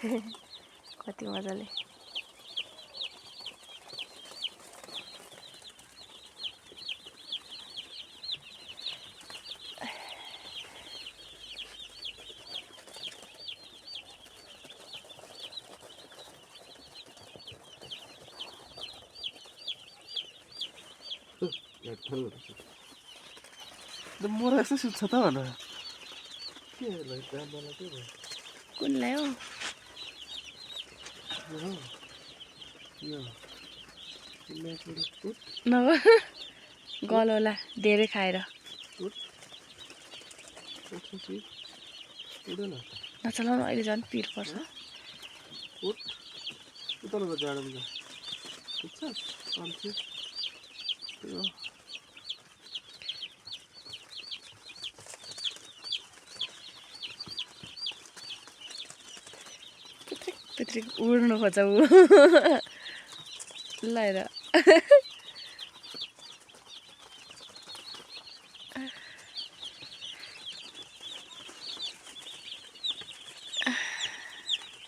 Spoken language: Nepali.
कति मजाले मोरा यस्तो सुत्छ त भन के कुनलाई हो नभए गलोला धेरै खाएर नचलाउनु अहिले झन् पिर पर्छ पित्रिक उड्नु खोज्छ ऊ ल हेर